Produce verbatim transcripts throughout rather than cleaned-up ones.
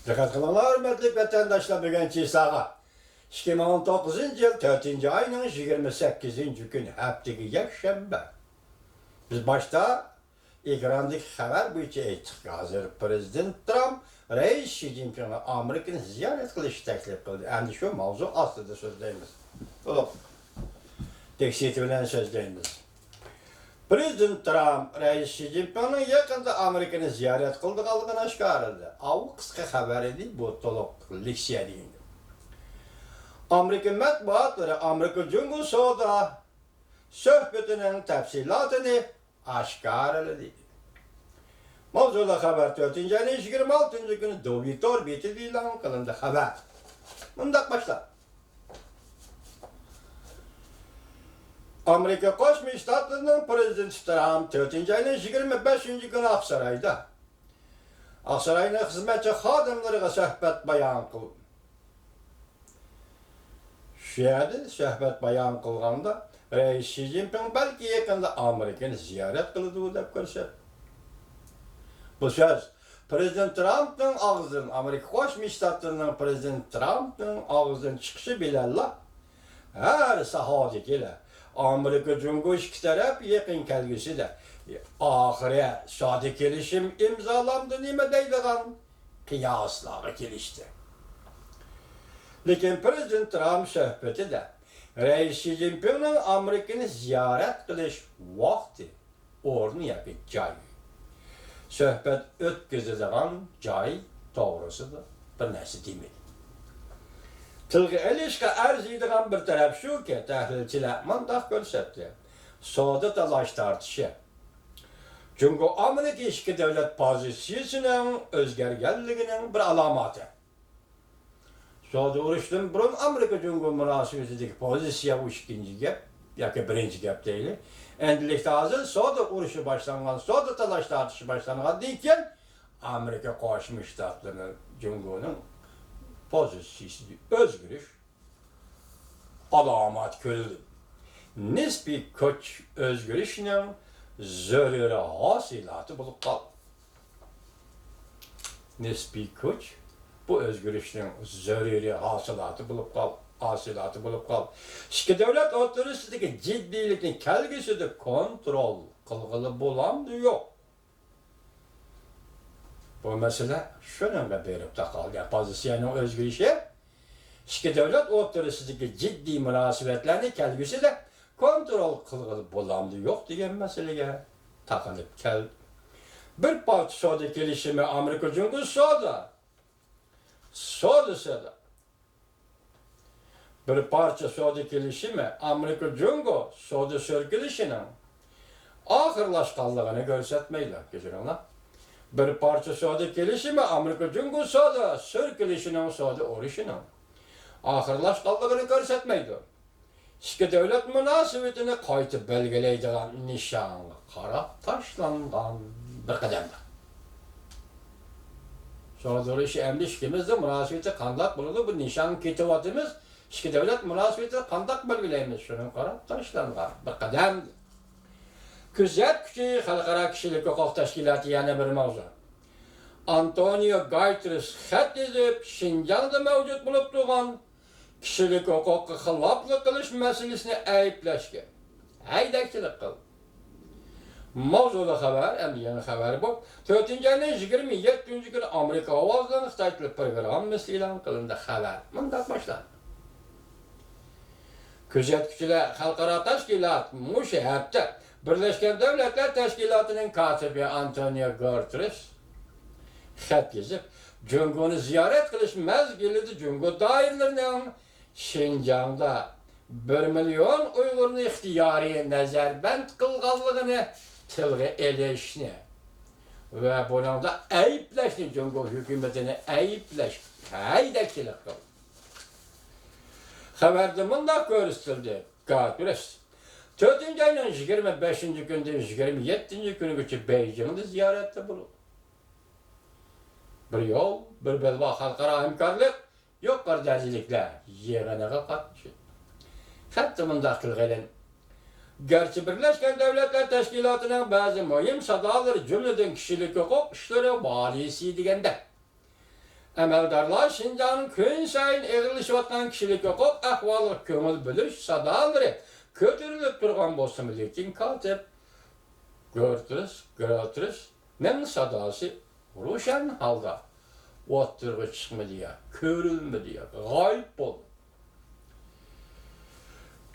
دىققەت قىلىڭلار، ھۆرمەتلىك ۋەتەنداشلار، بۈگۈن چىساغا ئىككى مىڭ ئون توققۇزىنچى يىل تۆتىنچى ئاينىڭ يىگىرمە سەككىزىنچى كۈنى، ھەپتىگە يەكشەنبە. بىز باشتا ئېكراندىكى خەۋەر بويىچە ئېيتتۇق. ھازىر پىرېزىدېنت ترامپ رەئىس شى جىنپىڭنى ئامېرىكىنى زىيارەت قىلىشنى تەكلىپ قىلدى. ئەمدى شۇ ماۋزۇ ئاستىدا سۆزلەيمىز. تولۇق تەپسىلىيىتى بىلەن سۆزلەيمىز. پىرېزىدېنت ترامپ رەئىس شى جىنپىڭنىڭ يېقىندا ئامېرىكىنى زىيارەت قىلىدىغانلىقىنى ئاشكارىلىدى. ئاۋۇ قىسقا خەۋەر ئىدى، بۇ تولۇق لېكسىيە دېگەن گەپ. ئامېرىكا مەتبۇئاتلىرى ئامېرىكا جۇڭگو سودا سۆھبىتىنىڭ تەپسىلاتىنى ئاشكارىلىدى. ماۋزۇلۇق خەۋەر تۆتىنچى ئاينىڭ يىگىرمە ئالتىنچى كۈنى دوۋى تور بېتىدە ئېلان قىلىندى. خەۋەر مۇنداق باشلاندى. ئامېرىكا قوشما شتاتلىرىنىڭ پىرېزىدېنتى ترامپ تۆتىنچى ئاينىڭ يىگىرمە بەشىنچى كۈنى ئاقسارايدا، ئاقساراينىڭ خىزمەتچى خادىملىرىغا سۆھبەت بايان قىلدى. شۇ يەردە سۆھبەت بايان قىلغاندا، رەئىس شى جىنپىڭ بەلكى يېقىندا ئامېرىكىنى زىيارەت قىلىدۇ دەپ كۆرسەتتى. بۇ سۆز پىرېزىدېنت ترامپنىڭ ئاغزىدىن، ئامېرىكا قوشما شتاتلىرىنىڭ پىرېزىدېنت ترامپنىڭ ئاغزىدىن چىقىشى بىلەنلا، ھەر ساھەدىكىلەر ئامېرىكا جۇڭگو ئىككى تەرەپ يېقىن كەلگۈسىدە ئاخىرى سودا كېلىشىم ئىمزالاندى نېمە دەيدىغان قىياسلارغا كېلىشتى. لېكىن پىرېزىدېنت ترامپ سۆھبىتىدە رەئىس شى جىنپىڭنىڭ ئامېرىكىنى زىيارەت قىلىش ۋاقتى، ئورنى ياكى جاي، سۆھبەت ئۆتكۈزىدىغان جاي توغرىسىدا بىر نەرسە دېمىدى. تىلغا ئېلىشقا ئەرزىيدىغان بىر تەرەپ شۇكى، تەھلىلچىلەر مۇنداق كۆرسەتتى، سودا تالاش-تارتىشى جۇڭگو ئامېرىكا ئىككى دۆلەت پوزىتسىيىسىنىڭ ئۆزگەرگەنلىكىنىڭ بىر ئالامىتى. سودا ئۇرۇشىدىن بۇرۇن ئامېرىكا جۇڭگو مۇناسىۋىتىدىكى پوزىتسىيە، ئۇ ئىككىنچى گەپ ياكى بىرىنچى گەپ دەيلى. ئەمدىلىكتە ھازىر سودا ئۇرۇشى باشلانغان، سودا تالاش-تارتىشى باشلانغاندىن كېيىن، ئامېرىكا قوشما شتاتلىرىنىڭ جۇڭگونىڭ پوزىتسىيىسىدە ئۆزگىرىش ئالامەت كۆرۈلدى. نىسپىي كۈچ ئۆزگىرىشنىڭ زۆرۈرى ھاسىلاتى بولۇپ قالدى. نىسپىي كۈچ بۇ ئۆزگىرىشنىڭ زۆرۈرىي ھاسىلاتى بولۇپ قال-، ھاسىلاتى بولۇپ قالدى. ئىككى دۆلەت ئوتتۇرىسىدىكى جىددىيلىكنى كەلگۈسىدە كونترول قىلغىلى بولامدۇ يوق؟ بۇ مەسىلە شۇنىڭغا بېرىپ تاقالدى. پوزىتسىيەنىڭ ئۆزگىرىشى ئىككى دۆلەت ئوتتۇرىسىدىكى جىددىي مۇناسىۋەتلەرنى كەلگۈسىدە كونترول قىلغىلى بولامدۇ يوق دېگەن مەسىلىگە تاقىلىپ كەلدى. بىر پارچە سودا كېلىشىمى ئامېرىكا جۇڭگو سودا، سودىسىدا بىر پارچە سودا كېلىشىمى ئامېرىكا جۇڭگو سودا سۈركىلىشىنىڭ ئاخىرلاشقانلىقىنى كۆرسەتمەيدۇ. كەچۈرۈڭلار. بىر پارچە سودا كېلىشىمى ئامېرىكا جۇڭگو سودا سۈركىلىشىنىڭ، سودا ئۇرۇشىنىڭ ئاخىرلاشقانلىقىنى كۆرسەتمەيدۇ. ئىككى دۆلەت مۇناسىۋىتىنى قايتا بەلگىلەيدىغان نىشانغا قاراپ تاشلانغان بىر قەدەمدۇر. سودا ئۇرۇشى ئەمدى ئىككىمىزنىڭ مۇناسىۋىتى قانداق بولىدۇ؟ بۇ نىشانغا كېتىۋاتىمىز. ئىككى دۆلەت مۇناسىۋىتىنى قانداق بەلگىلەيمىز؟ شۇنىڭغا قاراپ تاشلانغان بىر قەدەم. كۆزەتكۈچى خەلقئارا كىشىلىك ھوقۇق تەشكىلاتى يەنە بىر ماۋزۇ. ئانتونىيو گۇتېررېش خەت يېزىپ، شىنجاڭدا مەۋجۇت بولۇپ تۇرغان كىشىلىك ھوقۇققا خىلاپلىق قىلىش مەسىلىسىنى ئەيىبلەشكە ھەيدەكچىلىك قىلدى. ماۋزۇلۇق خەۋەر، ئەمدى يېڭى خەۋەر بۇ. تۆتىنچى ئاينىڭ يىگىرمە يەتتىنچى كۈنى ئامېرىكا ئاۋازىنىڭ خىتاي تىلى پروگراممىسى ئېلان قىلىندى. خەۋەر مۇنداق باشلاندى. كۆزەتكۈچىلەر خەلقئارا تەشكىلات مۇشۇ ھەپتە بىرلەشكەن دۆلەتلەر تەشكىلاتىنىڭ كاتىپى ئانتونىيو گۇتېررېش خەت يېزىپ، جۇڭگونى زىيارەت قىلىش مەزگىلىدە جۇڭگو دائىرىلىرىنىڭ شىنجاڭدا بىر مىليون ئۇيغۇرنى ئىختىيارىي نەزەربەند قىلغانلىقىنى تىلغا ئېلىشنى ۋە بۇنىڭدا ئەيىبلەشنى، جۇڭگو ھۆكۈمىتىنى ئەيىبلەش ھەيدەكچىلىك قىلدى. خەۋەردە مۇنداق كۆرسىتىلدى، گۇتېررېش تۆتىنچى ئاينىڭ يىگىرمە بەشىنچى كۈنىدىن يىگىرمە يەتتىنچى كۈنىگىچە بېيجىڭدا زىيارەتتە بولىدۇ. بىر يول، بىر بەلباغ خەلقئارا ھەمكارلىق يۇقىرى دەرىجىلىكلەر يىغىنىغا قاتنىشىدۇ. خەتتە مۇنداق تىلغا ئېلىندى. گەرچە بىرلەشكەن دۆلەتلەر تەشكىلاتىنىڭ بەزى مۇھىم سادالىرى، جۈملىدىن كىشىلىك ھوقۇق ئىشلىرى ۋالىيسى دېگەندەك، ئەمەلدارلار شىنجاڭنىڭ كۈنسايىن ئېغىرلىشىۋاتقان كىشىلىك ھوقۇق ئەھۋالىغا كۆڭۈل بۆلۈش سادالىرى كۆتۈرۈلۈپ تۇرغان بولسىمۇ، لېكىن كاتىپ گروترىس، گروترىسنىڭ ساداسى روشەن ھالدا ئوتتۇرىغا چىقمىدى يا، كۆرۈلمىدى يا، غايىب بولدى.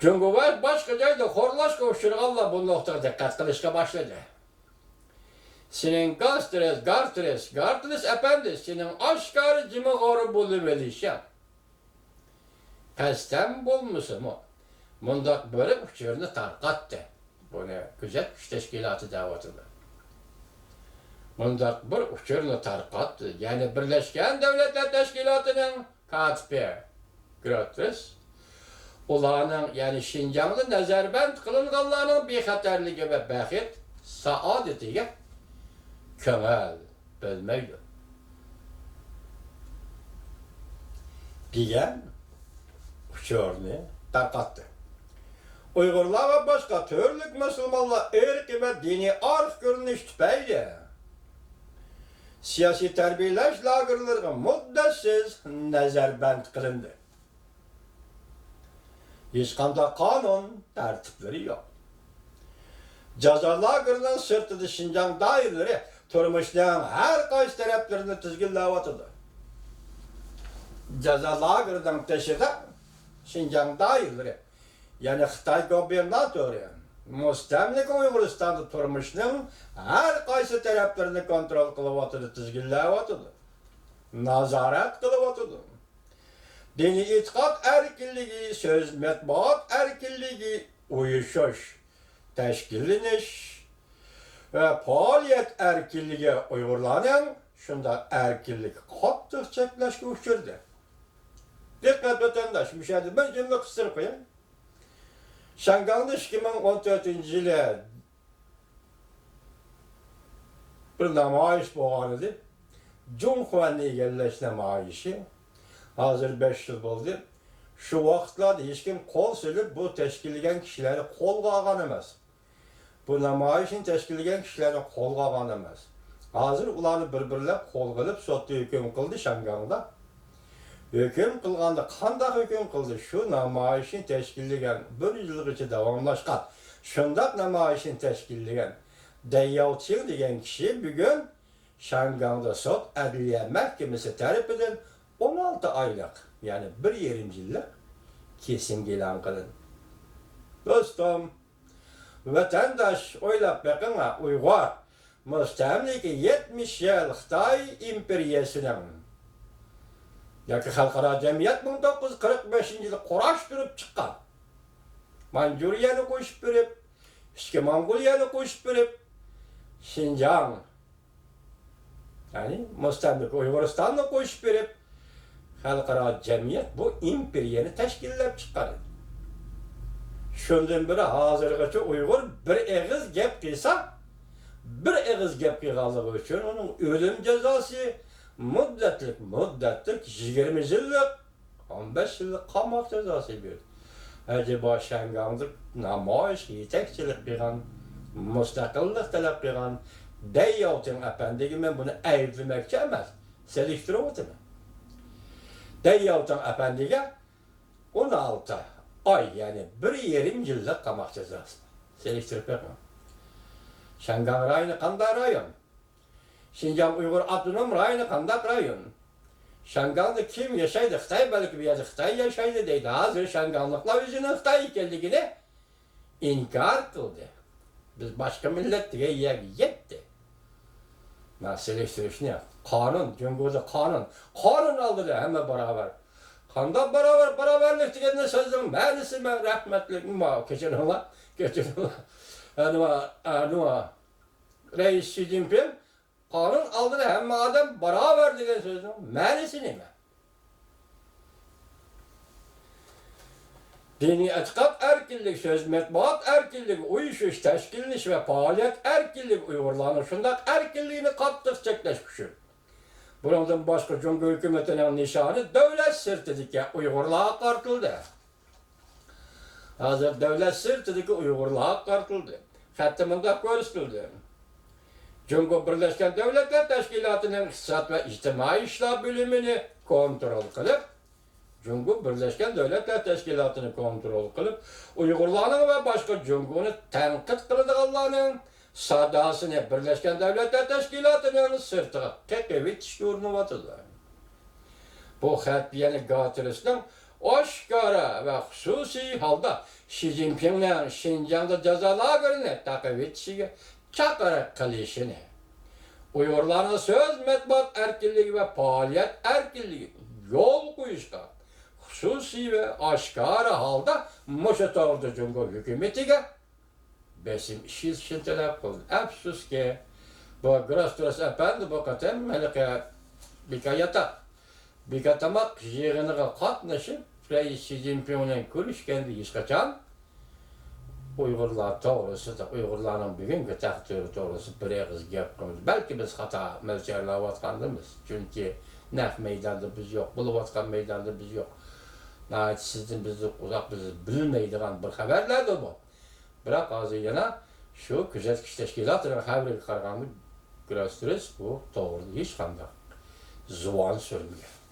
جۇڭگو ۋە باشقا جايدا خورلاشقا ئۇچرىغانلار بۇ نۇقتىغا دىققەت قىلىشقا باشلىدى. سېنىڭ گاسترېس، گارترېس، گارترېس ئەپەندى، سېنىڭ ئاشكارا جىمىغۇر بولۇۋېلىشىڭ قەستەن بولمىسىمۇ، مۇنداق بىر ئۇچۇرنى تارقاتتى. بۇنى كۆزەتكۈچ تەشكىلاتى دەۋاتىدۇ. مۇنداق بىر ئۇچۇرنى تارقاتتى. يەنى بىرلەشكەن دۆلەتلەر تەشكىلاتىنىڭ كاتىپى گروترىس ئۇلارنىڭ، يەنى شىنجاڭدا نەزەربەند قىلىنغانلارنىڭ بىخەتەرلىكى ۋە بەخت سائادىتىگە كۆڭۈل بۆلمەيدۇ، دېگەن ئۇچۇرنى تارقاتتى. ئۇيغۇرلار ۋە باشقا تۈرلۈك مۇسۇلمانلار ئىرقىي ۋە دىنىي ئارقا كۆرۈنۈش تۈپەيلى سىياسىي تەربىيەلەش لاگېرلىرىغا مۇددەتسىز نەزەربەند قىلىندى. ھېچقانداق قانۇن تەرتىپلىرى يوق. جازا لاگېرىنىڭ سىرتىدا شىنجاڭ دائىرىلىرى تۇرمۇشنىڭ ھەر قايسى تەرەپلىرىنى تىزگىنلەۋاتىدۇ. جازا لاگېرىنىڭ تېشىدا شىنجاڭ دائىرىلىرى، يەنى خىتاي گوبېرناتورى، مۇستەملىكە ئۇيغۇرىستاندا تۇرمۇشنىڭ ھەر قايسى تەرەپلىرىنى كونترول قىلىۋاتىدۇ، تىزگىنلەۋاتىدۇ، نازارەت قىلىۋاتىدۇ. دىنىي ئېتىقاد ئەركىنلىكى، سۆز، مەتبۇئات ئەركىنلىكى، ئۇيۇشۇش، تەشكىللىنىش ۋە پائالىيەت ئەركىنلىكى، ئۇيغۇرلارنىڭ شۇنداق ئەركىنلىكى قاتتىق چەكلەشكە ئۇچرىدى. دىققەت ۋەتەنداش، مۇشۇ يەردە بىر جۈملە قىستۇرۇپ قوياي. شياڭگاڭدا ئىككى مىڭ ئون تۆتىنچى يىلى بىر نامايىش بولغانىدى. جۇڭخۇەننى ئىگىلەش نامايىشى. ھازىر بەش يىل بولدى. شۇ ۋاقىتلاردا ھېچكىم قول سېلىپ بۇ تەشكىللىگەن كىشىلەرنى قولغا ئالغان ئەمەس. بۇ نامايىشنى تەشكىللىگەن كىشىلەرنى قولغا ئالغان ئەمەس. ھازىر ئۇلارنى بىر-بىرلەپ قولغا ئېلىپ سوتتا ھۆكۈم قىلدى شياڭگاڭدا. ھۆكۈم قىلغاندا قانداق ھۆكۈم قىلدى؟ شۇ نامايىشنى تەشكىللىگەن، بىر يىلغىچە داۋاملاشقان، شۇنداق نامايىشنى تەشكىللىگەن دەي ياۋچىڭ دېگەن كىشى بۈگۈن شياڭگاڭدا سوت ئەدلىيە مەھكىمىسى تەرىپىدىن ئون ئالتە ئايلىق، يەنى بىر يېرىم يىللىق كېسىمگە ئېلان قىلىندى. دوستۇم، ۋەتەنداش، ئويلاپ بېقىڭا، ئۇيغۇر مۇستەملىكە يەتمىش يىل خىتاي ئىمپېرىيەسىنىڭ ياكى خەلقئارا جەمئىيەت مىڭ توققۇز يۈز قىرىق بەشىنچى يىلى قۇراشتۇرۇپ چىققان مانجۇرىيەنى قوشۇپ بېرىپ، ئىچكى موڭغۇلىيەنى قوشۇپ بېرىپ، شىنجاڭ، يەنى مۇستەملىكە ئۇيغۇرىستاننى قوشۇپ بېرىپ، خەلقئارا جەمئىيەت بۇ ئىمپېرىيەنى تەشكىللەپ چىققان ئىدى. شۇندىن بېرى ھازىرغىچە ئۇيغۇر بىر ئېغىز گەپ قىلسا، بىر ئېغىز گەپ قىلغانلىقى ئۈچۈن ئۇنىڭ ئۆلۈم جازاسى، مۇددەتلىك، مۇددەتلىك يىگىرمە يىللىق، ئون بەش يىللىق قاماق جازاسى بېرىلدى. ئەجەبا شياڭگاڭدا نامايىش يېتەكچىلىك قىلغان، مۇستەقىللىق تەلەپ قىلغان دەي ياۋتىڭ ئەپەندىگە مەن بۇنى ئەيىبلىمەكچى ئەمەس، سېلىشتۇرۇۋاتىمەن. دەي ياۋتىڭ ئەپەندىگە ئون ئالتە ئاي، يەنى بىر يېرىم يىللىق قاماق جازاسى. سېلىشتۇرۇپ بېقىڭ. شياڭگاڭ رايونى قانداق رايون؟ شىنجاڭ ئۇيغۇر ئاپتونوم رايونى قانداق رايون؟ شياڭگاڭدا كىم ياشايدۇ؟ خىتاي، بەلكى بۇ يەردە خىتاي ياشايدۇ دەيدۇ. ھازىر شياڭگاڭلىقلار ئۆزىنىڭ خىتاي ئىكەنلىكىنى ئىنكار قىلدى. بىز باشقا مىللەت دېگەن يەرگە يەتتى. مانا سېلىشتۇرۇشنى، قانۇن، جۇڭگودا قانۇن. قانۇن ئالدىدا ھەممە باراۋەر. قانداق باراۋەر؟ باراۋەرلىك دېگەننى سۆزنىڭ مەنىسى، مەن رەھمەتلىك، ما، كەچۈرۈڭلار، كەچۈرۈڭلار. ئەنۇ، ئەنۇ، رەئىس شى جىنپىڭ قانۇن ئالدىدا ھەممە ئادەم باراۋەر دېگەن سۆزنىڭ مەنىسى نېمە؟ دىنىي ئېتىقاد ئەركىنلىكى، سۆز، مەتبۇئات ئەركىنلىكى، ئۇيۇشۇش، تەشكىللىنىش ۋە پائالىيەت ئەركىنلىكى، ئۇيغۇرلارنىڭ شۇنداق ئەركىنلىكىنى قاتتىق چەكلەش ئۈچۈن. بۇنىڭدىن باشقا، جۇڭگو ھۆكۈمىتىنىڭ نىشانى دۆلەت سىرتىدىكى ئۇيغۇرلارغا قارىتىلدى. ھازىر دۆلەت سىرتىدىكى ئۇيغۇرلارغا قارىتىلدى. خەتتە مۇنداق كۆرسىتىلدى. جۇڭگو بىرلەشكەن دۆلەتلەر تەشكىلاتىنىڭ ئىقتىساد ۋە ئىجتىمائىي ئىشلار بۆلۈمىنى كونترول قىلىپ، جۇڭگو بىرلەشكەن دۆلەتلەر تەشكىلاتىنى كونترول قىلىپ، ئۇيغۇرلارنىڭ ۋە باشقا جۇڭگونى تەنقىد قىلىدىغانلارنىڭ ساداسىنى بىرلەشكەن دۆلەتلەر تەشكىلاتىنىڭ سىرتىغا قېقىۋېتىشكە ئۇرۇنۇۋاتىدۇ. بۇ خەت يەنە گاتېرىسنىڭ ئاشكارا ۋە خۇسۇسىي ھالدا شى جىنپىڭنىڭ شىنجاڭدا جازا لاگېرىنى تاقىۋېتىشىگە چاقىرىق قىلىشىنى، ئۇيغۇرلارنىڭ سۆز، مەتبۇئات ئەركىنلىكى ۋە پائالىيەت ئەركىنلىكىگە يول قويۇشقا خۇسۇسىي ۋە ئاشكارا ھالدا مۇشۇ توغرىدا جۇڭگو ھۆكۈمىتىگە بېسىم ئىشلىتىشنى تەلەپ قىلدى. ئەپسۇسكى، بۇ گراستروس ئەپەندى بۇ قېتىم ھېلىقى بىكاياتا، بىكاتاماق يىغىنىغا قاتنىشىپ، رەئىس شى جىنپىڭ بىلەن كۆرۈشكەندە ھېچقاچان ئۇيغۇرلار توغرىسىدا، ئۇيغۇرلارنىڭ بۈگۈنكى تەقدىرى توغرىسىدا بىر ئېغىز گەپ قىلمىدى. بەلكى بىز خاتا مۆلچەرلەۋاتقاندىمىز. چۈنكى نەق مەيداندا بىز يوق، بولۇۋاتقان مەيداندا بىز يوق. ناھايىتى سىزدىن بىزدىن ئۇزاق، بىز بىلمەيدىغان بىر خەۋەرلەردۇر بۇ. بىراق ھازىر يەنە شۇ كۆزەتكۈچ تەشكىلاتىنىڭ خەۋىرىگە قارىغاندا، گراستروس بۇ توغرىدا ھېچقانداق زۇۋان سۈرمىگەن.